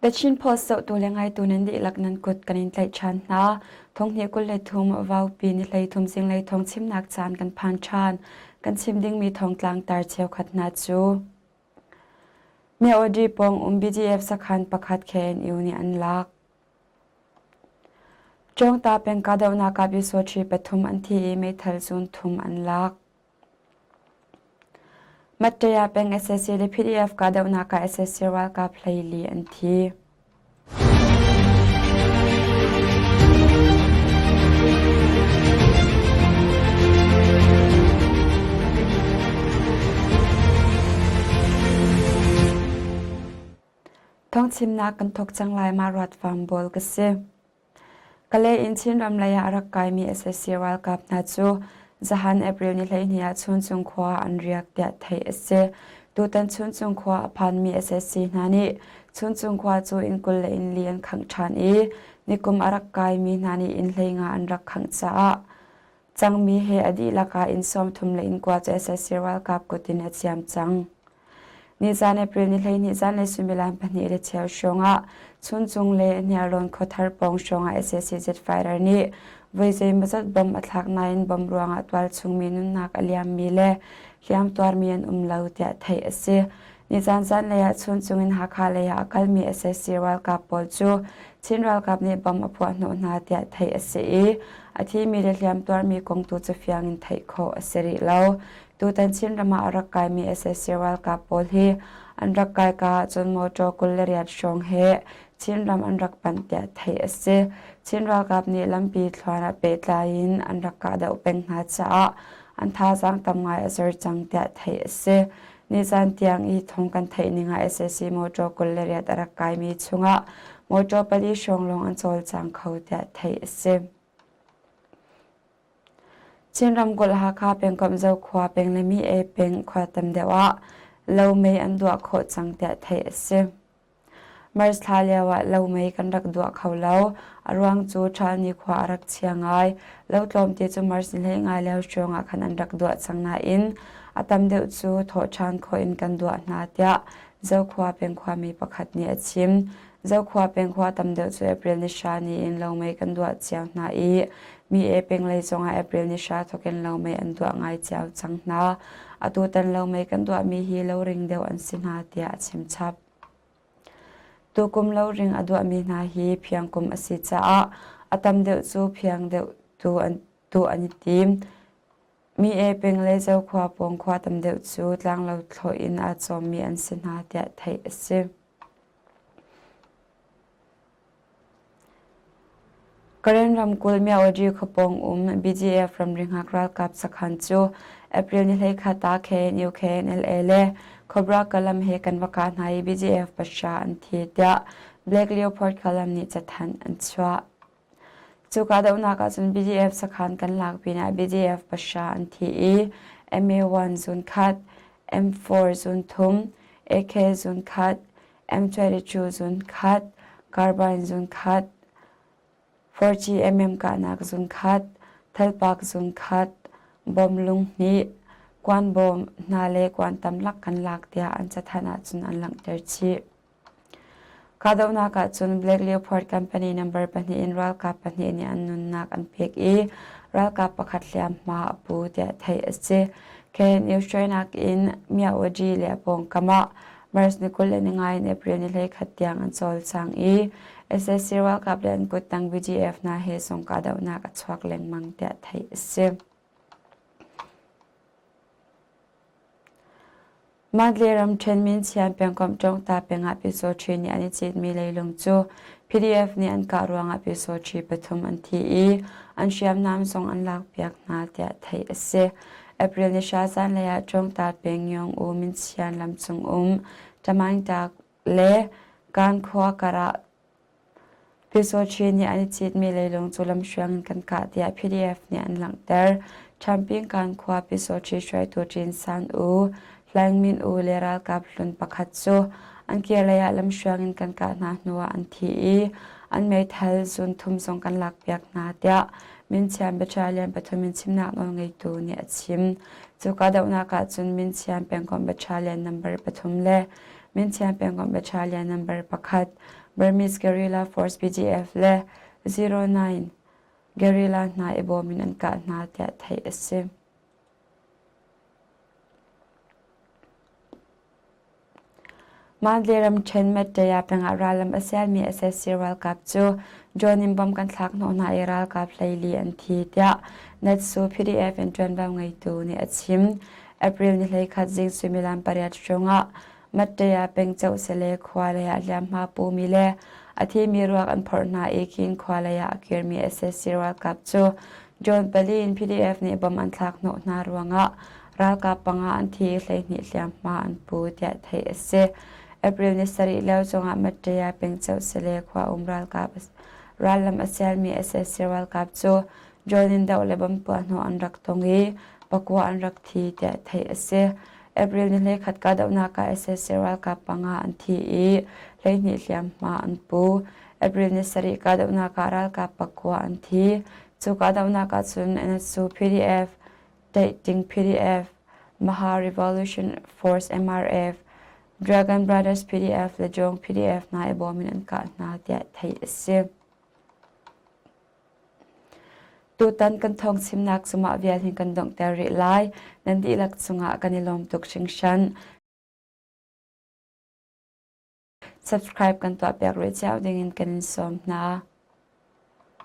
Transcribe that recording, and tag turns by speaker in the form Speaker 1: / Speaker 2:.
Speaker 1: The Chin Post zohtu le ngaitu nan dihlak nan kut kan in tlaih ṭhan hna. Thonghnih 23 vaupi ni 13 zinglei thawng chimnak caan kan phan ṭhan. Kan chim dingmi thawngtlang tar cheukhat hna cu Myawaddy pawng um BGF sakhan pakhat KNU nih an lak. Cawngta peng kahdohnak ah Pyusawṭhi pathum an thi i meithal zun thum an lak. Mattaya peng sac le PDF kahdohnak ah sac ralkap 14 an thi. Thawngchimnak kan thawk cang lai ma ruat fam bawl ka si. Kalay in Chinram lei ah a rak kaimi sac ralkap hna cu zahan April ni 12 ah Chuncung khua ah an riak tiah theih a si. Tutan Chuncung khua a phanmi sac hna nih Chuncung khua cu inn 20 le inn li an khangh ṭhan i nikum a rak kaimi hna nih inn 15 an rak khangh caah cangmi he a dihlak ah inn 30 le inn kua cu sac ralkap kut in a ciam cang. Nizan April ni 12 zanlei suimilam pahnih le cheu hrawngah Chuncung le Hniarlawn khuathar pawng hrawngah sac jet fighter nih voi zeimawzat bomb a thlak nain bomb ruangah tualchung mi nunnak a liammi le hliamtuarmi an um lo tiah theih a si. Nizan zanlei ah Chuncung in Hakha lei ah a kalmi sac ralkap pawl cu Chin ralkap nih bomb a puah hnawh hna tiah theih a si i a thimi le hliamtuarmi kong tu cu fiang in theih khawh a si rih lo. Tutan Chinram ah a rak kaimi sac ralkap pawl hi an rak kai ka ahcun motor 28 hrawng he Chinram an rak panh tiah theih a si. Chin ralkap nih lampi thluan ah pehtlai in an rak kahdoh peng hna caah an thazaang tam ngai a zor cang tiah theih a si. Nizan tiang i thong kan theih ning ah sac motor 28 a rak kaimi chungah motor pali hrawng lawng an cawlcang kho tiah theih a si. Chin ramkulh Hakha pengkomh Zokhua peng le Mi-e peng khua tam deuh ah lo mei an duah khawh cang tiah theih a si. March thla lio ah lo mei kan rak duah kho lo. A ruang cu ṭhal nikhua a rak chia ngai. Lo tlawmte cu March ni 15 lio hrawng ah khan an rak duah cang nain a tam deuh cu thawh ṭhan khawh in kan duah hna tiah Zokhua peng khuami pakhat nih a chim. Zokhua peng khua tam deuh cu April ni hra ni in lo mei kan duah cio hna i mi e peng lei zongah April ni hra thawkin lo mei an duah ngai cio cang hna. Atutan lo mei kan duahmi hi lo ring deuh an si hna tiah a chim chap. Tukum lo ring a duahmi hna hi phiang kum a si caah a tam deuh cu phiang deuh tu an tu an i tim. Mi e peng le Zokhua pawng khua tam deuh cu tlanglo thlawh in aa cawmmi an si hna tiah theih a si. Karen ramkulh Myawaddy khuapawng um BGF ramri hngak ralkap sakhan cu April ni 21 ah KNU, KNLA le Cobra Kalam he kan va kah hna i BGF pahra an thi tiah Black Leopard Kalam nih cathanh an chuah. Cu kahdohnak ahcun BDF sakhan kan lak pinah BDF pahra an thi i MA1 zun khat, M4 zun thum, AK zun khat, M22 zun khat, carbine zun khat, 4GMM kahnak zun khat, thalpak zun khat, bom lung hnih, kuan bawm hna le kuan tamlak kan lak tiah an cathanh ahcun an langhter chih. Kahdohnak ahcun Black Leopard Company number pahnih in ralkap pahnih nih an nunnak an pek i ralkap pakhat hliamhma a pu tiah theih a si. KNU hruainak in Myawaddy le a pawngkam ah March ni 25 in April ni 21 tiang an cawlcang i sac ralkap le an kuttang BGF hna he zong kahdohnak a chuak lengmang tiah theih a si. Mandalay ramṭhen Minchian pengkomh Ṭawngta peng ah Pyusawṭhi nih an i citmi leilung cu PDF nih an kah ruangah Pyusawṭhi pathum an thi i an hriamnam zong an lakpiak hna tiah theih a si. April ni hra zanlei ah Ṭawngta peng Yong-U Minchian lamcung um Tamaingta le Kan khua kar ah Pyusawṭhi nih an i citmi leilung cu lamhruang in kan kah tiah PDF nih an langhter. Ṭhampingkan khua Pyusawṭhi hruaitu Ṭin San U, Hlaing Min U le ralkap hlun pakhat cu an kirlei ah lamhruang in kan kah hna hnuah an thi i an meithal zun thum zong kan lakpiak hna tiah Minchian Battalion pathum in chimnak nawlngeitu nih a chim. Cu kahdohnak ahcun Minchian pengkomh Battalion number pathum le Minchian pengkomh Battalion number pakhat. Burmese Guerrilla Force BGF le 09 Guerrilla hna i bawm in an kah hna tiah theih a si. Mandalay ramṭhen Mettaya pengah rallam a sialmi sac ralkap cu drone in bomb kan thlak hnawh hna i ralkap 14 an thi tiah Natsu PDF in ṭuanvo ngeitu nih a chim. April ni 11 zing suimilam pariat hrawngah Mattaya peng Cohsele khua lei ah hliamhma pumi le a thimi ruak an phorh hna i King khua lei ah a kirmi sac ralkap cu drone pali in PDF nih bomb an thlak hnawh hna ruangah Ralkap panga an thi i 12 hliamhma an pu tiah theih a si. April ni sarih lio zongah Mattaya pengceuh Sale khua um ralkap rallam a sialmi sac ralkap cu drone in doh le bomb puahhnawh an rak tong i pakua an rak thi tiah theih a si. April ni 11 kahdohnak ah sac ralkap panga an thi i 12 hliamhma an pu. April ni sarih kahdohnak ah ralkap pakua an thi. Cu kahdohnak ahcun NSU PDF Dating PDF, Maha Revolution Force MRF, Dragon Brothers PDF le Jong PDF hna i bawm in an kah hna tiah theih a si. Tutan kan thawng chimnak cu mah vial hin kan donghter rih lai. Nan dihlak cungah kan i lawm tuk hringhran. Subscribe kan tuahpiak rih cio dingin kan in sawm hna.